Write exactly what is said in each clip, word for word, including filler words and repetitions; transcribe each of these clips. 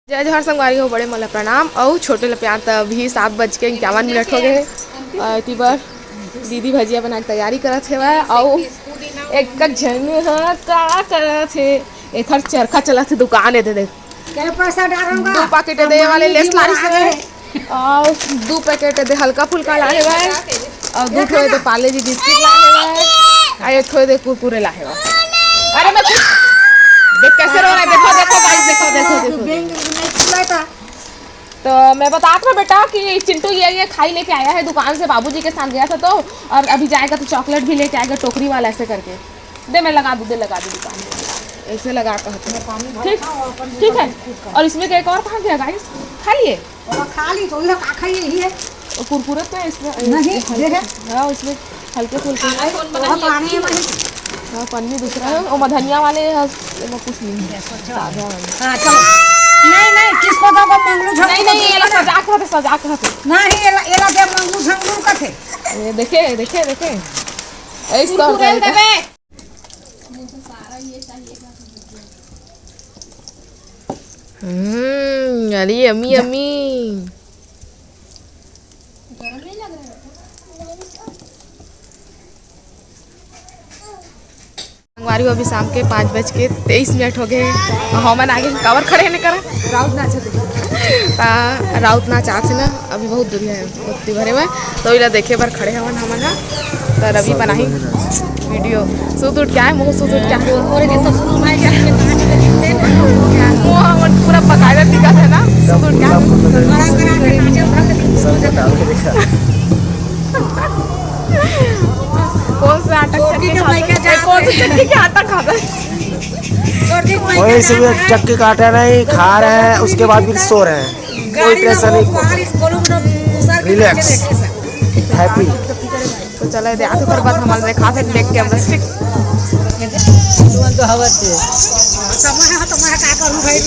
जय जोहार संगवारी हो, बड़े मन ला प्रणाम अउ छोटे ला प्यार। त अभी सात बज के इक्यावन मिनट हो गए हे। अ, एती बर दीदी भजिया बना के तैयारी करत हेवय अउ एक झन ह का करत हे, एखर चरखा चलत हे, दुकान ए दे दे। क्या पैसा डालूंगा? दो पैकेट दे वाले लेस लारिस हे। अउ दू पैकेट दे हल्का फुल्का लाहे हवय, अउ दू ठो दे पार्ले जी बिस्किट लाहे हवय, अउ एक ठो दे कुरकुरे लाहे हवय। अरे मैं कुछ देख कैसे रो रहा है, देखो, देखो guys, देखो, देखो, देखो, देखो। तो मैं बतात रहा बेटा कि चिंटू ये, ये खाई लेके आया है दुकान से, बाबूजी के साथ गया था तो, और अभी जाएगा तो चॉकलेट भी लेके आएगा टोकरी वाला ऐसे करके। दे मैं लगा दूँ, दे लगा दूँ दुकान में। ऐसे लगा कहते हैं। ठीक, ठीक है। और इसमें का एक और कहाँ गया guys? खा लिए? ओला खा ली तो ओला का खाई यही है। वो कुरकुरे तो है इसमें, नहीं, ये हल्के, ये है। हाँ, उसमें हल्के फुल्के हैं। ओला पानी है वही। हाँ, पन्नी दूसरा है। वो मधनिया वाले है, वो कुछ नहीं है। सादा वाले। हाँ, चलो। नहीं, नहीं, किसको दो को मंगलू झंगलू नहीं, नहीं, ये ला सजा के रखते, सजा के रखते। नहीं, ये ला, ये ला दे मंगलू झंगलू का थे। ये देखे, देखे, देखे। ऐस तौर कुरकुरे करके। देबे। हम्म, अरे यम्मी, यम्मी। संगवारी हो, अभी शाम के पाँच बज के तेईस मिनट हो गए। हमन आगे काबर खड़े हे ने करा? राउत नाच हे। ता राउत नाच आथे ना, अभी बहुत दूर है। ओत्ती भरे में, तो इला देखे बर खड़े हवन हमन ह। तो रवि बनाही वीडियो। सुत उठ के आए, मुँह सुत उठ के आए। मोर दिन तो शुरू भाई के आठ बजे पाँच बजे दिखते हैं। मुँह हमन पूरा बकायदा दिखत है ना, सुत उठ के आए। कौन सा आटा चक्की के खाता है? कौन सा चक्की के आटा खाता है? कोई से भी चक्की काटा नहीं, खा रहे हैं, उसके बाद भी सो रहे हैं। कोई टेंशन नहीं, रिलैक्स, हैप्पी। तो चलो, दे आते पर बात हमारे देखा थे, देख के बस, ठीक। तुमन तो हवा थे। समय है, तो मैं का करूं भाई?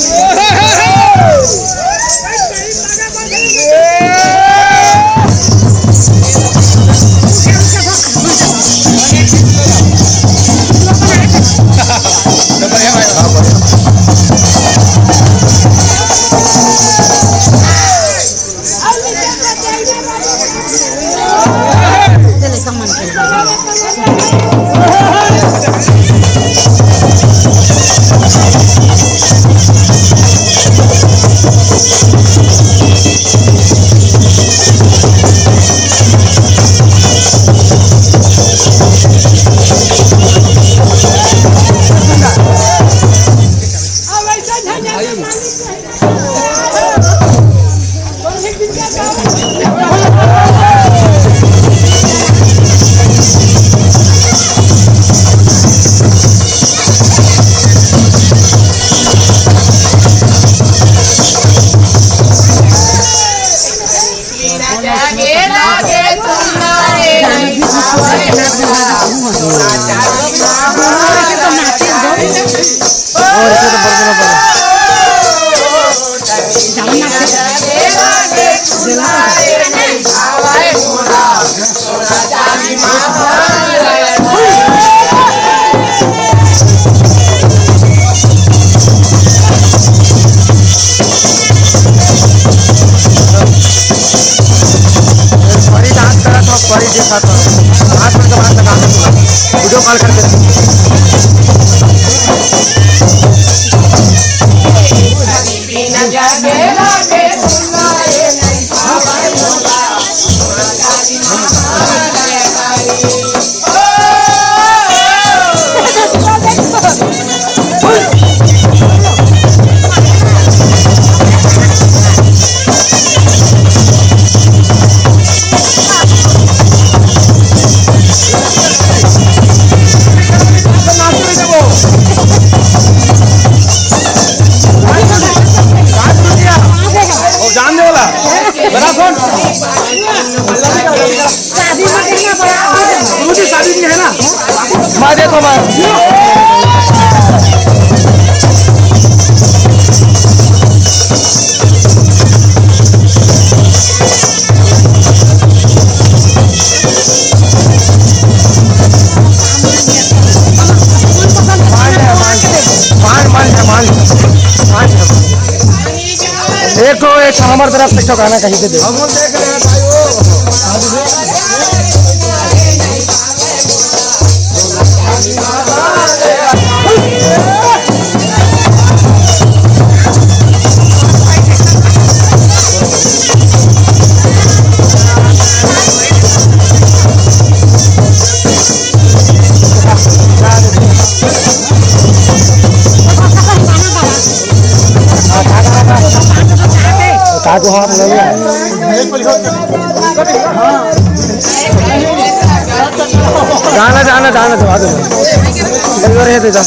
परी डांस करत हो, परी देखत हो। हाथ में तो बात लगा दो, वीडियो कॉल करके। एक ठो, एक ठो हमर तरफ से एक ठो गाना कहीं से दे। हम देख रहे हैं भाई, वो। का को हम लोग? जाना, जाना, जाना, दबा दो। एक बार ये दे जा।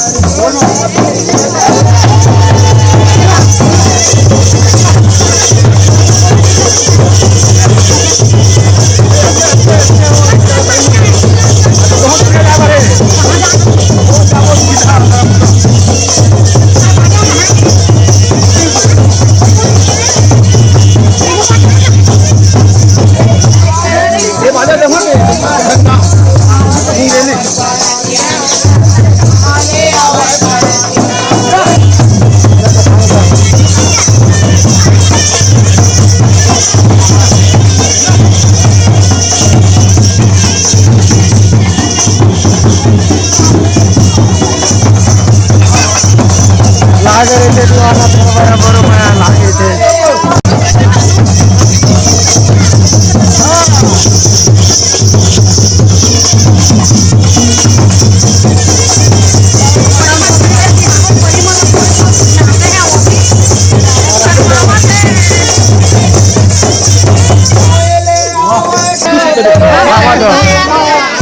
लागे रे, ते दुआरा बरोबर, बरोबर लागे थे।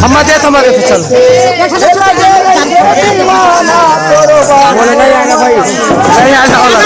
हम दे, हम दे, चल। बोले, नहीं आना भाई, नहीं आना वाला।